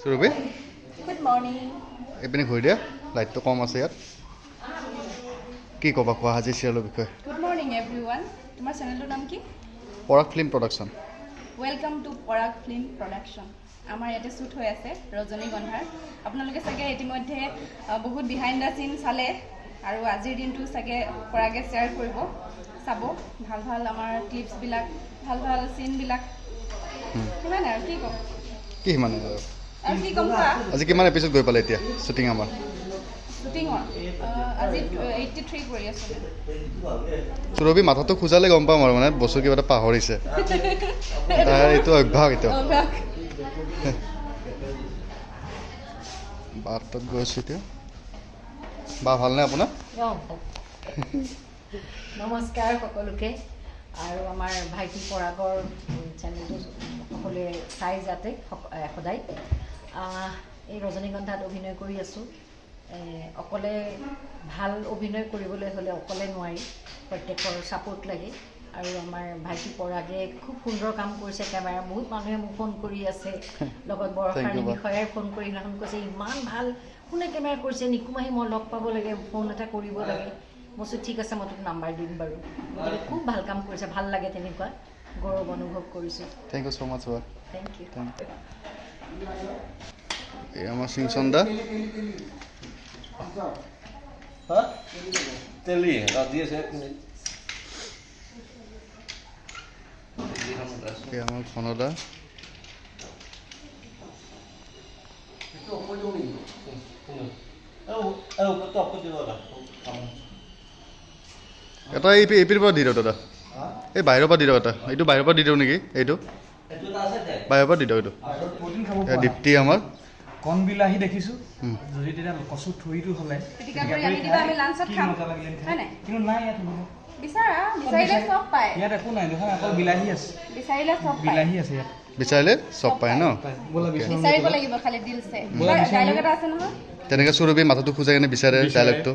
সুৰভি, good morning. এইপিনে ঘূৰি দিয়া, লাইটটো কম আছে ইয়াত। কি ক'বা কোৱা আজি চিৰিয়েলৰ বিষয়ে? Good morning everyone. তোমাৰ চেনেলটোৰ নাম কি? Parag film production. Welcome to Parag film production. আমাৰ ইয়াতে শ্বুট হৈ আছে ৰজনীগন্ধাৰ। আপোনালোকে চাগে ইতিমধ্যে বহুত বিহাইণ্ড the চিন চালে আৰু আজিৰ দিনটো চাগে পৰাগে শ্বেয়াৰ কৰিব, চাব ভাল ভাল আমাৰ ক্লিপছবিলাক, ভাল ভাল চিনবিলাক। সিমানে আৰু কি ক'ম? কি সিমানে আৰু? আৰু কি ক'ম কোৱা? আজি কিমান এপিছ'ড গৈ পালে এতিয়া শ্বুটিং আমাৰ? শ্বুটিঙৰ আজি 83 কৰি আছোঁ। সুৰভি মাথাটো খোজালে গম পাম আৰু, মানে বস্তু কিবা এটা পাহৰিছে, তাৰ এইটো অভ্যাস। এইটো বাৰ তাত গৈ আছোঁ এতিয়া। বা ভালনে আপোনাৰ? নমস্কাৰ সকলোকে। আৰু আমাৰ ভাইটি পৰাগৰ চেনেলটো সকলোৱে চাই যাতে সদায়। এই ৰজনীগন্ধাত অভিনয় কৰি আছোঁ। অকলে ভাল অভিনয় কৰিবলৈ হ'লে অকলে নোৱাৰি, প্ৰত্যেকৰ ছাপোৰ্ট লাগে। আৰু আমাৰ ভাইটি পৰাগে খুব সুন্দৰ কাম কৰিছে কেমেৰা। বহুত মানুহে মোক ফোন কৰি আছে, লগত বৰষাৰাণী বিষয়াই ফোন কৰি সেইদিনাখন কৈছে ইমান ভাল কোনে কেমেৰা কৰিছে, নিকুমাহী মই লগ পাব লাগে, ফোন এটা কৰিব লাগে। মই কৈছোঁ ঠিক আছে, মই তোক নাম্বাৰ দিম বাৰু। গতিকে খুব ভাল কাম কৰিছে, ভাল লাগে, তেনেকুৱা গৌৰৱ অনুভৱ কৰিছোঁ। Thank you so মাছ বা। Thank U. এই আমাৰ সিংচন দা। এই আমাৰ ঘনদা। এটা এই এইপিৰ পৰা দি দিয়ক দাদা, এই বাহিৰৰ পৰা দি দিয়ক এটা, এইটো বাহিৰৰ পৰা দি দিওঁ নেকি? এইটো বাহিৰৰ পৰা দি দিয়ক। এইটো দীপ্তি আমাৰ কণ বিলাহী দেখিছোঁ, যদি তেতিয়া কচু থুৰিটো হ'লে কিন্তু নাই ইয়াত। ইয়াত একো নাই দেখোন, অকল বিলাহী আছে। বিলাহী আছে ইয়াত, বিচাৰিলে চব পায় ন? তেনেকৈ সুৰভি মাথাটো খোজাই কেনে বিচাৰে ডাইলগটো,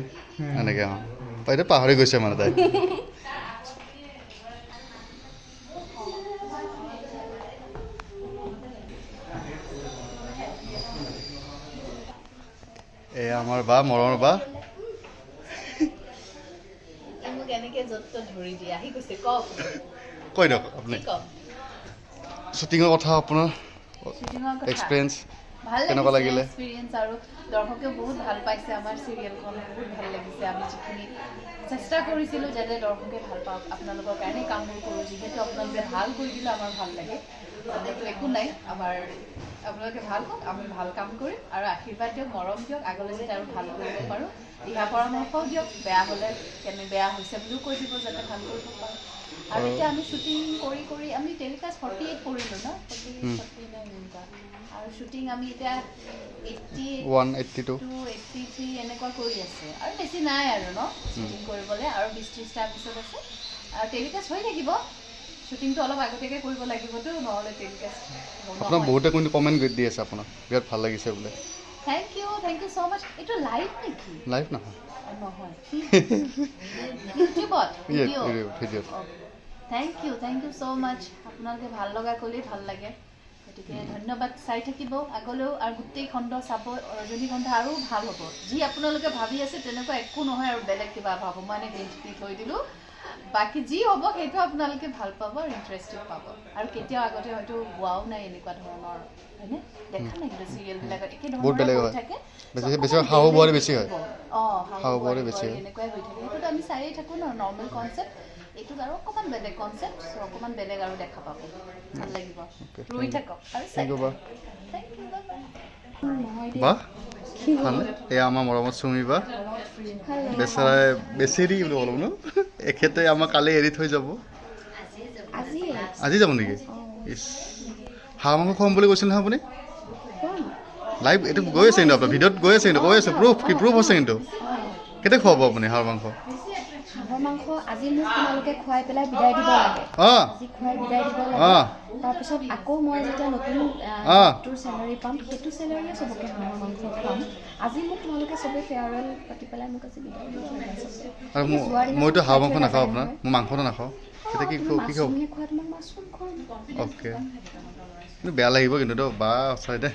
এনেকৈ। অঁ, এইটো পাহৰি গৈছে মানে তাই। এয়া আমাৰ বা, মৰমৰ বা। কৈ দিয়ক আপুনি শ্বুটিঙৰ কথা, আপোনাৰ এক্সপিৰিয়েঞ্চ কেনেকুৱা লাগিলে? এক্সপিৰিয়েঞ্চ আৰু দৰ্শকেও বহুত ভাল পাইছে আমাৰ চিৰিয়েলখন, বহুত ভাল লাগিছে। আমি যিখিনি চেষ্টা কৰিছিলোঁ যাতে দৰ্শকে ভাল পাওক, আপোনালোকৰ কাৰণে কামবোৰ কৰোঁ, যিহেতু আপোনালোকে ভাল কৰি দিলে আমাৰ ভাল লাগে। অন্যতো একো নাই আমাৰ, আপোনালোকে ভাল কওক, আমি ভাল কাম কৰিম। আৰু আশীৰ্বাদ দিয়ক, মৰম দিয়ক, আগলৈ যাতে আৰু ভাল কৰিব পাৰোঁ। দিহা পৰামৰ্শও দিয়ক, বেয়া হ'লে কেনে বেয়া হৈছে বুলিও কৈ দিব যাতে ভাল কৰিব পাৰোঁ। আৰু এতিয়া আমি শ্বুটিং কৰি কৰি আমি টেলিকাষ্ট 48 কৰিলোঁ ন, 49 এনেকুৱা। আৰু শ্বুটিং আমি এতিয়া 81, 82, 83 এনেকুৱা কৰি আছোঁ। আৰু বেছি নাই আৰু ন শ্বুটিং কৰিবলৈ, আৰু 20-30টা এপিছ'ড আছে। আৰু টেলিকাষ্ট হৈ থাকিব, শ্বুটিংটো অলপ আগতীয়াকৈ কৰিব লাগিবতো, নহ'লে টেলিকাষ্ট। আপোনাক বহুতে কিন্তু কমেণ্ট দি আছে, আপোনাক বিৰাট ভাল লাগিছে বোলে। Thank you, thank you so much. এইটো লাইভ নেকি? লাইভ নহয়, নহয় ইউটিউবত ভিডিঅ'ত। Thank you, thank you so much. আপোনালোকে ভাল লগা ক'লেই ভাল লাগে, গতিকে ধন্যবাদ। চাই থাকিব আগলৈও আৰু গোটেই খণ্ড চাব, ৰজনীগন্ধা আৰু ভাল হ'ব। যি আপোনালোকে ভাবি আছে তেনেকুৱা একো নহয়, আৰু বেলেগ কিবা ভাবোঁ মই, এনেই হিণ্ট দি থৈ দিলোঁ। বাকী যি হ'ব সেইটো আপোনালোকে ভাল পাব আৰু ইণ্টাৰেষ্টিং পাব। আৰু কেতিয়াও আগতে হয়তো হোৱাও নাই এনেকুৱা ধৰণৰ, হয়নে? দেখা নাই কিন্তু চিৰিয়েলবিলাকত একে ধৰণৰ হৈ থাকে, অঁ, শাহু বোৱাৰী বেছি এনেকুৱাই হৈ থাকে। সেইটোতো আমি চায়েই থাকোঁ ন, নৰ্মেল কনচেপ্ট। এইটোত আৰু অকণমান বেলেগ কনচেপ্ট, চ' অকণমান বেলেগ আৰু দেখা পাব, ভাল লাগিব। ৰৈ থাকক আৰু চাই থাকক। Thank you, bye bye. বা ভালনে? এয়া আমাৰ মৰমত চুমি বা, বেচেৰাই বেচেৰি বুলি ক'ব ন, এখেতে আমাক কালি এৰি থৈ যাব। আজি যাব নেকি? ইছ, হাঁহ মাংস খুৱাম বুলি কৈছিল নহয় আপুনি? লাইভ এইটো গৈ আছে কিন্তু, আপোনাৰ ভিডিঅ'ত গৈ আছে কিন্তু, কৈ আছে প্ৰুফ, কি প্ৰুফ আছে কিন্তু। কেতিয়া খুৱাব আপুনি হাঁহৰ মাংস? হাঁহৰ মাংস আজি মোক তোমালোকে খুৱাই পেলাই বিদায় দিব লাগে। আজি খুৱাই বিদায় দিব লাগে। তাৰপিছত আকৌ মই যেতিয়া নতুন তোৰ চেলাৰী পাম, সেইটো চেলাৰীয়ে চবকে হাঁহৰ মাংস খুৱাম। আজি মোক তোমালোকে চবে ফেয়াৰৱেল পাতি পেলাই মোক আজি বিদায় দিব লাগে। আৰু মইতো হাঁহ মাংস নাখাওঁ, আপোনাৰ মই মাংসটো নাখাওঁ। তেতিয়া কি কি খাব? খোৱা তোমাক মাছৰুম খুৱাম। অ'কে, কিন্তু বেয়া লাগিব কিন্তু বা সঁচাই দে।